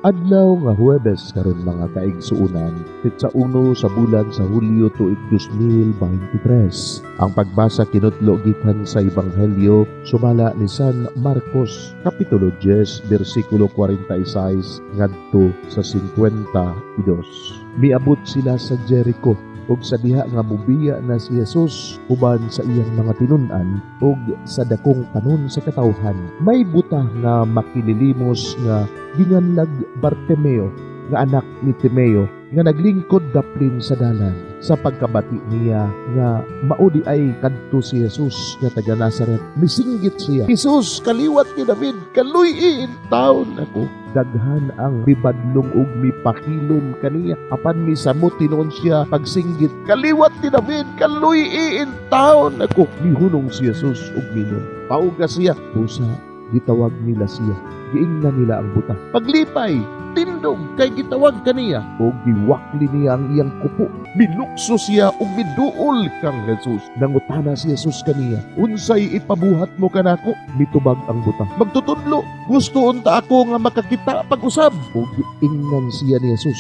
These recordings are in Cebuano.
Adlaw nga Huwebes karon, mga kaigsuonan, petsa 1 sa bulan sa Hulyo, tuig 2023. Ang pagbasa kinutlo gikan sa Ebanghelyo sumala ni San Marcos, kapitulo 10, bersikulo 46 ngadto sa 52. Miabot sila sa Jericho, ug sa diha nga mubiya na si Jesus uban sa iyang mga tinun-an ug sa dakong kanon sa katawhan, may buta nga makililimos nga ginganlag Bartimeo, nga anak ni Timeo, nga naglingkod daplin sa dalan. Sa pagkabati niya nga mao diay kadto si Jesus nga taga Nazaret, misinggit siya, "Jesus, kaliwat ni David, kaluy-i intawon ako." Daghan ang mibadlong ug mipahilom kaniya, apan misamot tinuon siya pagsinggit, "Kaliwat ni David, kaluy-i intawon ako." Mihunong si Jesus ug miingon, "Tawga siya." Busa gitawag nila siya. Giingnan nila ang buta, "Paglipay, tindog, kay gitawag kaniya." Ug giwakli niya ang iyang kupo. Milukso siya ug miduol kang Jesus. Nangutana si Jesus kaniya, "Unsay ipabuhat mo kanako?" Mitubag ang buta, "Magtutudlo, gusto unta ako nga makakita pag-usab." Ug giingnan siya ni Jesus,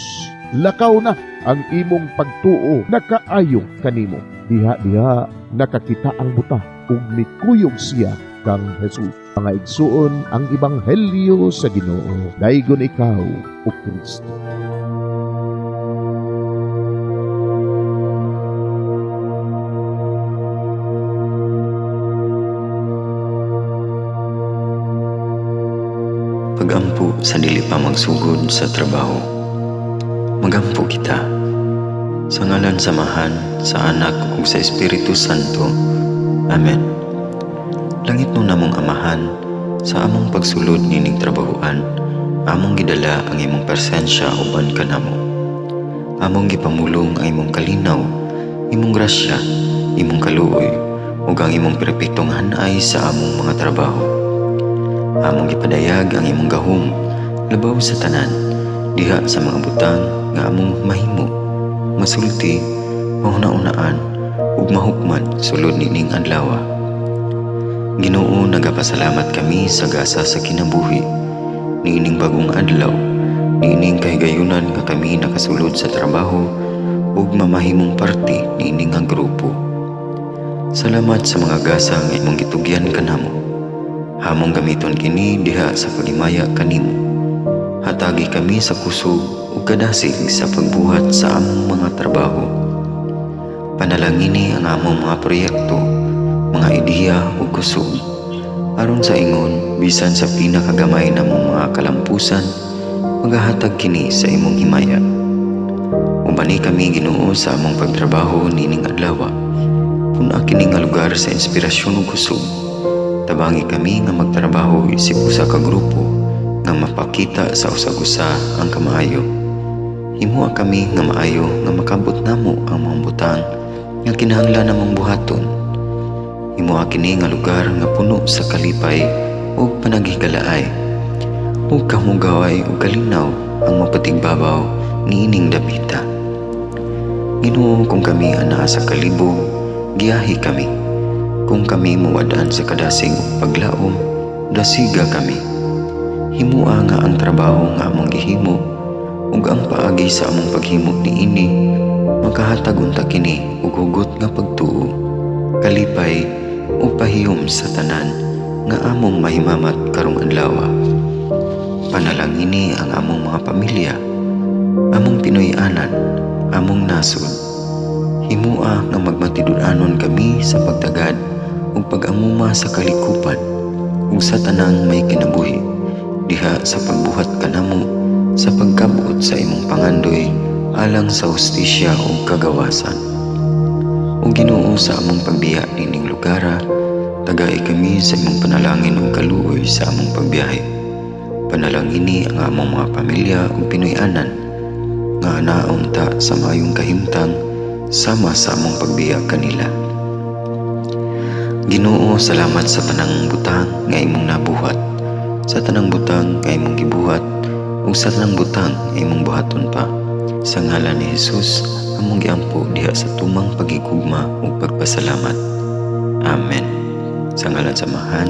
"Lakaw na, ang imong pagtuo nakaayo kanimo." Diha diha nakakita ang buta ug mikuyog siya kang Jesus. Mga igsuon, ang ebanghelyo sa Ginoo. Daygon ikaw, o Kristo. Pagampo sa dili pa magsugod sa trabaho. Magampo kita. Sa ngalan sa Amahan, sa Anak ug sa Espiritu Santo. Amen. Langitnon namong Amahan, sa among pagsulod nining trabahoan, among gidala ang imong presensya uban kanamo. Among gipamulong ang imong kalinaw, imong grasya, imong kaluoy, ug ang imong perpektong hanay sa among mga trabaho. Among gipadayag ang imong gahom labaw sa tanan diha sa mga butang nga among mahimo, masulti, mahuna-unaan ug mahukman sulod nining adlaw. Ginoo, nagapasalamat kami sa gasa sa kinabuhi niining bagong adlaw, niining kahigayunan nga kami nakasulod sa trabaho ug mamahimong parte niini nga grupo. Salamat sa mga gasa nga imong gitugyan kanamo. Among gamiton kini diha sa paghimaya kanimo. Hatagi kami sa kusog ug kadasig sa pagbuhat sa among mga trabaho. Panalangini ang among mga proyekto, mga ideya ug kusog. Aron sa ingon, bisan sa pinakagamay namong mga kalampusan, magahatag kini sa imong himaya. Ubani kami, Ginoo, sa among pagtrabaho nining adlaw. Pun-a kini nga lugar sa inspirasyon ug kusog. Tabangi kami nga magtrabaho isip usa ka grupo nga mapakita sa usag-usa ang kamaayo. Himoa kami nga maayo nga makabot namo ang mga butang nga kinahanglan namong buhaton. Himoa kini nga lugar nga puno sa kalipay ug panaghigalaay, ug kahugaway ug kalinaw ang mapatigbabaw niining dapita. Ginoo, kung kami anaa sa kalibog, giyahi kami. Kung kami mawad-an sa kadasig ug paglaom, dasiga kami. Himoa nga ang trabaho nga among gihimo ug ang paagi sa among paghimo niini makahatag unta kini og hugot nga pagtuo, kalipay ug pahiyom sa tanan nga among mahimamat karong adlaw. Panalangini ang among mga pamilya, among Pinoy-anan, among nasod. Himoa nga magmatinud-anon kami sa pagtagad ug pag-amuma sa kalikupan ug sa tanang may kinabuhi diha sa pagbuhat kanamo sa pagkabot sa imong pangandoy alang sa hustisya ug kagawasan. O Ginoo, sa among pagbiya nining lugara, tagai kami sa imong panalangin ug kaluoy sa among pagbiyahe. Panalangini ang among mga pamilya ug Pinoy-anan nga anaa unta sa maayong kahimtang sama sa among pagbiya kanila. Ginoo, salamat sa tanang butang nga imong nabuhat, sa tanang butang nga imong gibuhat, ug sa tanang butang nga imong buhaton pa. Sa ngalan ni Jesus, among giampo diha sa tumang pagigugma ug pagpasalamat. Amen. Sa ngalan sa Amahan,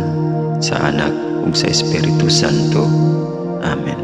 sa Anak ug sa Espiritu Santo. Amen.